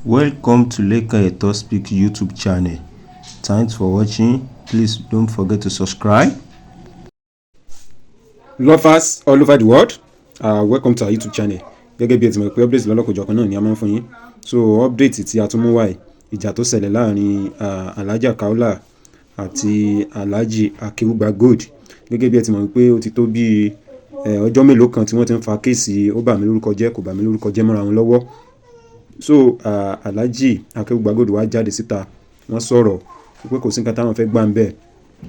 Welcome to Lekan Eto Speak YouTube channel. Thanks for watching. Please don't forget to subscribe. Lovers all over the world, welcome to our YouTube channel. Gẹ́gẹ́ bí ẹ ti mọ̀ pé update lọ́lọ́kan-ò-jọ̀kan náà ni a máa ń fún yín. So update tí a tún mú wá yìí, ìjà tó ṣẹlẹ̀ láàrin Alhaja Kaola àti Alhaji Akeugba Gold. Gẹ́gẹ́ bí ẹ ti mọ̀ pé ó ti tó bí ọjọ́ mélòó kan tí wọ́n ti ń fa case ó bà mí lórúkọ jẹ́, kò bà mí lórúkọ jẹ́ mọ́ra wọn lọ́wọ́. So Alhaji Akeugba Gold wá jáde síta, wọ́n sọ̀rọ̀ wípé kò sí nǹkan táwọn fẹ́ gbà ń bẹ̀,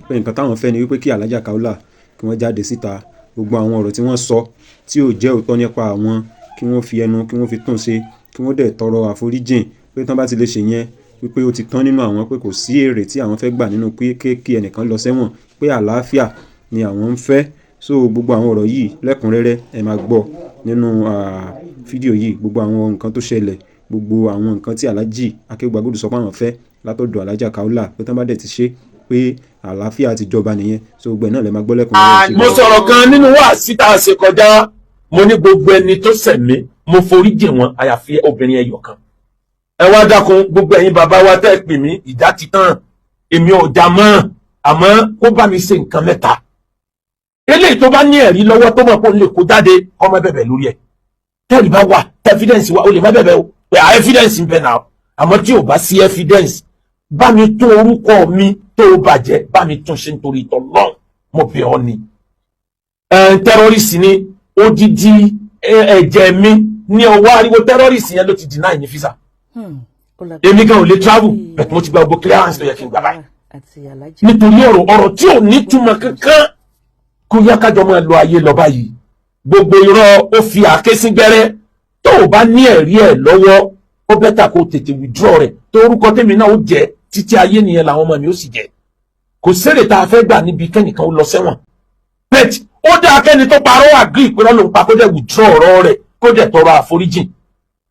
pé nǹkan táwọn fẹ́ ni wípé kí Alhaja Kaola kí wọ́n jáde síta, gbogbo àwọn ọ̀rọ̀ tí wọ́n sọ tí ò jẹ́ òótọ́ nípa àwọn, kí wọ́n fi ẹnu kí wọ́n fi tún ṣe, kí wọ́n dẹ̀ tọrọ àforíjìn, pé tán bá ti lè ṣe yẹn, wípé ó ti tán nínú àwọn, pé kò sí èrè tí àwọn fẹ́ gbà nínú pé kí ẹnìkan lọ sẹ́wọ̀n, pé àlàáfíà ni àwọn ń fẹ́. So gbogbo àwọn ọ̀rọ̀ yìí lẹ́kùnrẹ́rẹ́, ẹ máa gbọ́ nínú fídíò yìí, gbogbo àwọn nǹkan tó ṣẹlẹ̀, gbogbo àwọn nǹkan tí Alhaji Akeugba Gold sọ pé àwọn fẹ́ látọ̀dọ̀ Alhaja Kaola, pé tán bá dẹ̀ ti ṣe, pé àlàáfíà ti jọba nìyẹn. So gbogbo ẹ̀ náà lè máa gbọ́ lẹ́kùnrẹ́rẹ́. Mo sọ̀rọ̀ kan nínú wáàsí tá a ṣe kọjá. Mo ní gbogbo ẹni tó ṣẹ̀ mí, mo forí jì wọ́n, àyàfi obìnrin ẹyọ kan. Ẹ wá dákun, gbogbo ẹ̀yin bàbá wa tẹ́ ẹ pè mí, ìjà ti tán, èmi ò já mọ́. Àmọ́ kó bá mi ṣe nǹkan mẹ́ta. Eléyìí tó bá ní ẹ̀rí lọ́wọ́, tó mọ̀ pé ó lè kó jáde, kó má bẹ̀bẹ̀ lórí ẹ̀. Tẹ́rì bá wà, evidence wà, ó lè má bẹ̀bẹ̀ o, pé à evidence ń bẹ náà. Àmọ́ tí ò bá sí evidence, bá mi tún orúkọ mi tó bàjẹ́, bá mi tún ṣe nítorí ìtọ́ lọ́n, mo bẹ̀ ọ́ ni. Terrorist ni odidi ẹ̀jẹ̀ mi ní ọwọ́ ariwo terrorist yẹn ló ti deny ní visa. Èmi gan ò lè travel, bẹ́ẹ̀ mo ti gba gbogbo clearance tó yẹ kí n gbà báyìí nítorí ọ̀rọ̀ tí ò ní túmọ̀ kankan. Kó yá kájọ máa lo ayé lọ báyìí. Gbogbo irọ́ ó fi àáké sí gbẹ́rẹ́, tó o bá ní ẹ̀rí ẹ̀ lọ́wọ́, ó better kó tètè withdraw rẹ̀. Tó orúkọ tèmi náà ó jẹ́ títí ayé nìyẹn, làwọn ọmọ mi ó sì jẹ́. Kò sérè tá a fẹ́ gbà níbi kẹ́nìkan ó lọ sẹ́wọ̀n. But ó dáa kẹ́ni tó parọ́ agree pé lọ́lọ́ pa, kó dẹ̀ withdraw ọ̀rọ̀ rẹ̀, kó dẹ̀ tọrọ àforíjìn.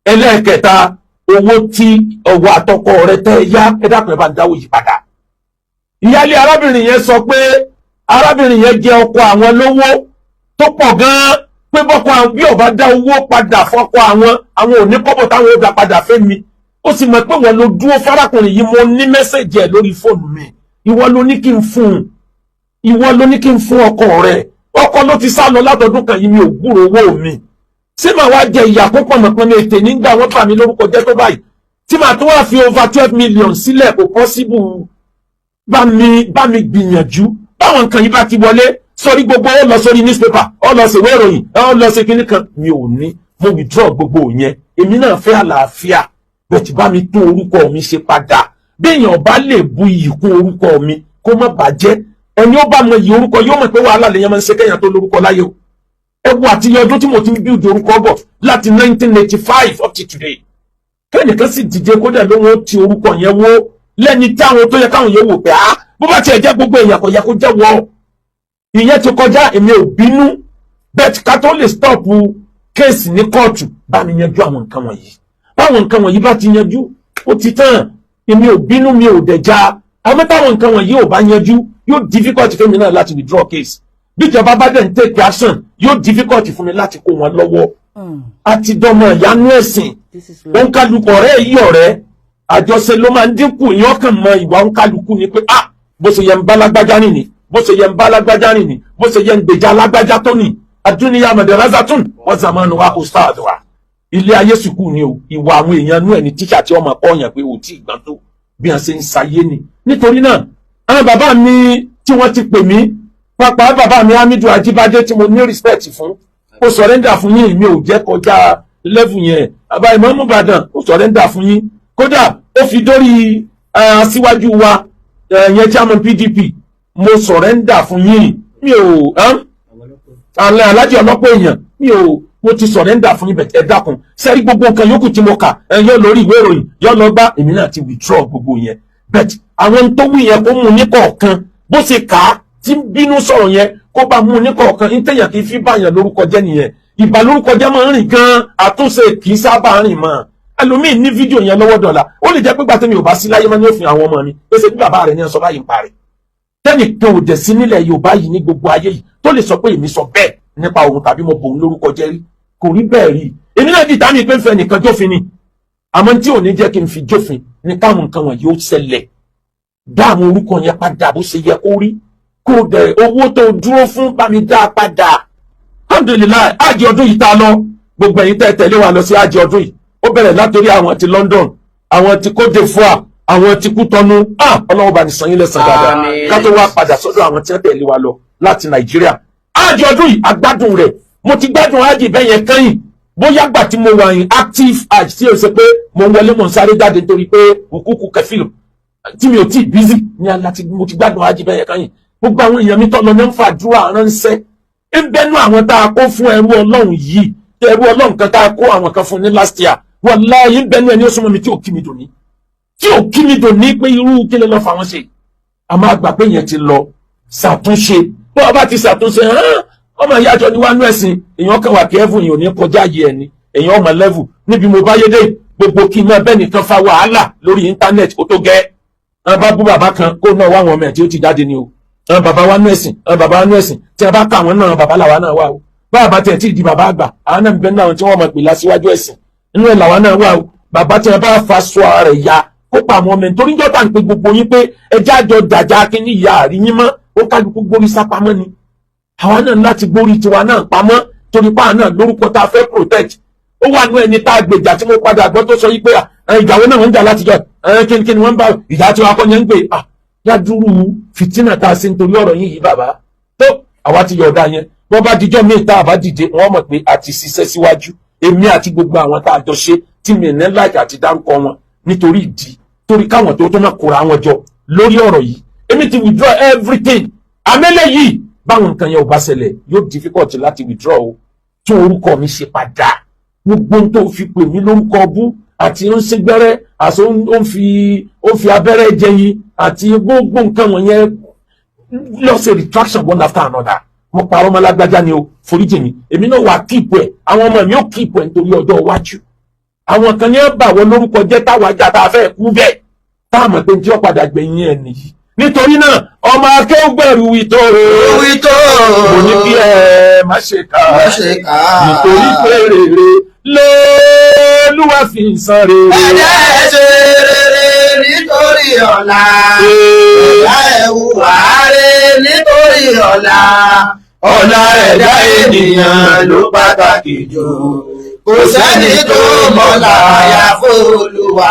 Ẹlẹ́ẹ̀kẹta, owó tí ọwọ́ àtọkọ rẹ̀ tẹ́ ẹ yá, ẹ dákun, ẹ bá ń dáwó yìí padà. Ìyáálé arábìnrin yẹn sọ pé arábìnrin yẹn jẹ ọkọ àwọn lówó tó pọ̀ gan-an, pé bọ́kọ àwọn bí ó bá dá owó padà fọ́kọ àwọn, àwọn ò ní kọ́bọ̀ táwọn ó dá padà fẹ́ mi. Ó sì mọ̀ pé wọ́n ló dúró fárákùnrin yìí. Mo ní message ẹ̀ lórí fóònù mi. Ìwọ ló ní kí n fún un, ìwọ ló ní kí n fún ọkọ rẹ̀. Ọkọ ló ti sá lọ látọdún kan yìí, mi ò gbúrò owó mi. Ṣé màá wá jẹ ìyà púpọ̀ mọ̀pọ́n ní ètè nígbà wọ́n bà mí lórúkọ jẹ́ tó báyìí, tí màá tún wá fi over 12 million sílẹ̀? Kò possible. Bá mi gbìyànjú. Báwọn nǹkan yìí bá ti wọlé sórí gbogbo, ó lọ sórí newspaper, ó lọ sí ìwé ìròyìn, ó lọ sí kinní kan, mi ò ní. Mo withdraw gbogbo yẹn. Èmi náà fẹ́ àlàáfíà, bẹ́ẹ̀ tí bá mi tún orúkọ mi ṣe padà. Béèyàn bá lè bu iyì kún orúkọ mi, kó má bàjẹ́. Ẹni ó bá mọ iyì orúkọ yóò mọ̀ pé wàhálà lèèyàn máa ń ṣe kéèyàn tó lórúkọ láyé o. Ẹ wo àti ọdún tí mo ti ń build orúkọ bọ̀ láti 1985 up to today, kẹ́nìkan sì dìde kódà ló wọ́n ti orúkọ yẹn wó lẹ́ni táwọn tó yẹ káwọn yẹn wò pé, ah, bó bá tiẹ̀ jẹ́ gbogbo èèyàn, kò yẹ kó jẹ́ wọ́. Ìyẹn ti kọjá, èmi ò bínú. Bẹ́ẹ̀ ká tó lè stop case ní kóòtù, bá mi yanjú àwọn nǹkan wọ̀nyí. Báwọn nǹkan wọ̀nyí bá ti yanjú, ó ti tán. Èmi ò bínú, mi ò dẹ̀ já. Àmọ́ táwọn nǹkan wọ̀nyí ò bá yanjú, yóò difficult fún mi náà láti withdraw case. Bíjọba bá dẹ̀ ń take action, yóò difficult fún mi láti kó wọn lọ́wọ́. Àti dọmọ ìyanu ẹ̀sìn, òǹkàlùkù ọ̀rẹ́ yìí, ọ̀rẹ́ àjọṣe ló máa ń dínkù. Ìyẹn kàn mọ ìwà òǹkàlùkù ni pé, ah, bó ṣe yẹ ń bá lágbájá nìní, bó ṣe yẹ ń bá lágbájá nìní, bó ṣe yẹ ń gbèjà lágbájá tó nì. Àdúnyà madrasatun wa zamanu wa ustad wa. Ilé ayé sùkúù ni o. Ìwà àwọn èèyàn inú ẹ̀ ní tíṣà tí wọ́n máa kọ́ ọ̀yàn pé ò tí ì gbọ́n tó bí wọ́n ṣe ń sayé ni. Nítorí náà, àwọn bàbá mi tí wọ́n ti pè mí, pàápàá bàbá mi Hamidu Ajibade tí mo ní respect fún, ó surrender fún yín. Mi ò jẹ́ kọjá level yẹn. Bàbá Ìmáàmù Ìbàdàn, ó surrender fún yín. Kódà ó fi dórí aṣíwájú wa yẹn, chairman PDP, mo surrender fún yín. Mi ò alẹ́ alájẹ ọlọ́pọ̀ èèyàn, mi ò, mo ti surrender fún yín. Bẹ̀ ẹ dákun, sẹ́rí gbogbo nǹkan yòókù tí mo kà, ẹ yọ lórí ìwé ìròyìn, yọ lọ gbá, èmi náà ti withdraw gbogbo yẹn. But àwọn tó wí yẹn, kó mú ní kọ̀ọ̀kan. Bó ṣe kà á tí ń bínú sọ̀rọ̀ yẹn, kó bá mú ní kọ̀ọ̀kan. Ní tẹ̀yàn kì í fi báyàn lórúkọ jẹ́ nìyẹn. Ìbà lórúkọ jẹ́ máa ń rìn gan, àtúnṣe kì í sábà rìn mọ́. Ẹlòmíì ní fídíò yẹn lọ́wọ́ dọ̀la, ó lè jẹ́ pé gbàtẹ́mi ò bá sí láyé mọ́ ní òfin àwọn ọmọ mi pé ṣe bí bàbá rẹ̀ ní sọ báyìí ń parí. Tẹ́nìkan ò dẹ̀ sí nílẹ̀ Yorùbá yìí, ní gbogbo ayé yìí, tó lè sọ pé èmi sọ bẹ́ẹ̀ nípa òun tàbí mo bòun lórúkọ jẹ́ rí. Kò rí bẹ́ẹ̀ rí. Èmi náà di tàmí pé ń fẹ́ nìkan jófin ni. Àmọ́ tí ò ní jẹ́ kí n fi jófin ní káwọn nǹkan wọ̀nyí ó ṣẹlẹ̀. Dá àwọn orúkọ yẹn padà bó ṣe yẹ kó rí, kó dẹ̀ owó tó dúró fún bá mi dá a padà. Alhamdulillahi, ájì ọdún yìí tá a lọ, gbogbo ẹ̀yin tẹ́ tẹ̀lé wa lọ sí ájì ọdún yìí, ó bẹ̀rẹ̀ látòrí àwọn ti London, àwọn ti Côte d'Ivoire, àwọn ti Kútọ́nù. Ọlọ́run bá ní san yín lẹ́san dáadáa. Àmín. Ká tó wá padà sọ́dọ̀ àwọn tí wọ́n tẹ̀lé wa lọ láti Nàìjíríà. Ájì ọdún yìí agbádùn rẹ̀. Mo ti gbádùn ájì bẹ́ẹ̀ yẹn kẹ́yìn bóyá gbà tí mo wà ní active hajj, tí o ṣe pé mo ń wọlé, mo ń sáré jáde nítorí pé òkúkú kẹfìlù tí mi ò tí ì busy ní aláti. Mo ti gbádùn hajj bẹ́ẹ̀ yẹn kẹ́yìn. Gbogbo àwọn èèyàn mi tọ́ lọ ní ń fàdúrà ránṣẹ́ ń bẹ́nu àwọn tá a kó fún ẹrú Ọlọ́run yìí, ẹrú Ọlọ́run kan tá a kó àwọn kan fún ní last year, wallahi, ń bẹ́nu ẹni ó súnmọ́ mi tí ò kí mi dùn ní, tí ò kí mi dùn ní pé irú kí lè lọ fà wọ́n ṣe. A máa gbà pé yẹn ti lọ ṣàtúnṣe. Bó o bá ti ṣàtúnṣe hàn, ọmọ ìyájọ ni wánú ẹ̀sìn, èèyàn kan wà kẹ́fù, èèyàn ò ní kọjá yìí, ẹni èèyàn ọmọ level níbi mo bá yédè. Gbogbo kí n máa bẹ́ẹ̀ nìkan fa wàhálà lórí íńtánẹ́ẹ̀tì, ó tó gẹ́. Àwọn bá bú bàbá kan, kó náà wá àwọn ọmọ ẹ̀ tí ó ti jáde ni o. Àwọn bàbá wa nú ẹ̀sìn, àwọn bàbá wa nú ẹ̀sìn, tí a bá ká àwọn náà, bàbá làwa náà wà o. Bàbá tẹ̀ tí ì di bàbá àgbà, àwọn náà ń bẹ náà tí wọ́n mọ̀ pè lásìwájú ẹ̀sìn inú ẹ̀ làwa náà wà o. Bàbá tí a bá fa sọ ara rẹ̀ ya, kó pa àwọn ọmọ ẹ̀, nítorí jọ́tà ń pe gbogbo yín pé ẹjẹ́ àjọ jàjà kí ní ìyá àrí yín mọ́, ó kálukú gbórí sápamọ́ ni. Àwa náà láti gbórí tiwa náà pamọ́, torí pa náà lórúkọ tá a fẹ́ protect. Ó wà nú ẹni tá a gbèjà tí mo padà gbọ́ tó sọ yí pé ìjà wo náà wọ́n ń jà látijọ́? Kí ni wọ́n ń bá ìjà tí wọ́n akọ́ yẹn ń gbé yádúrú fìtínà tá a ṣe nítorí ọ̀rọ̀ yín yìí? Bàbá tó àwa ti yọ̀ ọ̀dà yẹn, wọ́n bá dijọ́ míì tá a bá dìde, wọ́n mọ̀ pé a ti ṣiṣẹ́ síwájú. Èmi àti gbogbo àwọn tá a jọ ṣe tí mi ní láìka àti dárúkọ wọn nítorí ìdí, torí káwọn tó máa kóra wọn jọ lórí ọ̀rọ̀ yìí. Èmi ti withdraw everything. Àmẹ́lẹ̀ yìí, báwọn nǹkan yẹn ò bá ṣẹlẹ̀, yóò difficult láti withdraw o. Tún orúkọ mi ṣe padà. Gbogbo ohun tó fi pè mí lórúkọ bú àti ó ń ṣègbẹ́rẹ́ àti ó ń fi abẹ́rẹ́ jẹyin àti gbogbo nǹkan wọ̀nyẹn, lọ ṣe retraction one after another. Mo parọ́ mọ́ lágbájá ni o, foríjì mi. Èmi náà wà keep ẹ̀, àwọn ọmọ mi ò keep ẹ̀ nítorí ọjọ́ iwájú. Àwọn kan ní ẹ bà wọ́n lórúkọ jẹ́ táwa ajá tá a fẹ́ kú bẹ́ẹ̀, tá a mọ̀ pé tí ó padà gbẹ̀yìn ẹ̀ nìyí. Nítorí náà, ọmọ akéwùgbẹ̀rù wí tó. Wí tó. Mo ní kí ẹ má ṣe kà Má ṣe kà á. Nítorí pé rere lóluwà fi ń san rere. Ẹ̀dá ẹ̀ ṣe rere nítorí ọ̀la. Ẹ̀dá ẹ̀ hùwà rere nítorí ọ̀la. Ọ̀la ẹ̀dá ènìyàn ló pàtàkì jù. Kò sẹ́ni tó mọ̀la àyàfó Olúwa.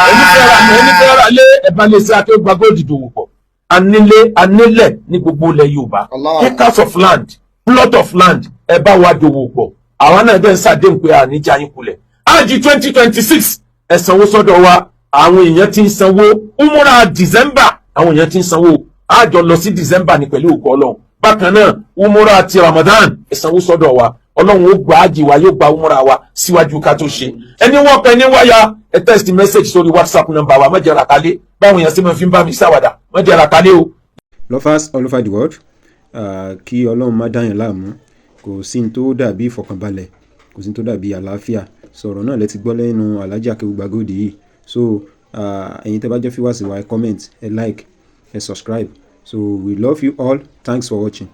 Ẹni fẹ́ ra lé, ẹ̀bá lè ṣe akéwùgbà gold dòwò pọ̀. Anílé, anílẹ̀ ní gbogbo ilẹ̀ Yorùbá. Allah. Acres of land, plot of land, ẹ bá wa dòwò pọ̀. Àwa náà dẹ̀ ń ṣàdéhùn pé àníjà yín kulẹ̀. Ájì 2026, ẹ sanwó sọ́dọ̀ wa. Àwọn èèyàn ti ń sanwó. Umura December, àwọn èèyàn ti ń sanwó. Àjọ lọ sí December ní pẹ̀lú ògo Ọlọ́run. Bákan náà, umura ti Ramadan, ẹ sanwó sọ́dọ̀ wa. Ọlọ́run ó gba ájì wa, yóò gba umura wa síwájú ká tó ṣe. Ẹni wọ́n kan ní wáyà, ẹ text message sórí WhatsApp number wa. Má jẹ́ ràkálé báwọn èèyàn sì máa fi ń bá mi ṣàwàdà. Má jẹ́ ràkálé o. Lovers all over the world, kí Ọlọ́run má dáyàn láàmú. Kò sí ní tó dàbí ìfọ̀kànbalẹ̀, kò sí ní tó dàbí àlàáfíà. Sọ̀rọ̀ náà lẹ ti gbọ́ lẹ́nu Alhaji Akeugba Gold yìí. So ẹ̀yin tẹ́ bá jẹ́ viewers wa, ẹ comment, ẹ like, ẹ subscribe. So we love you all. Thanks for watching.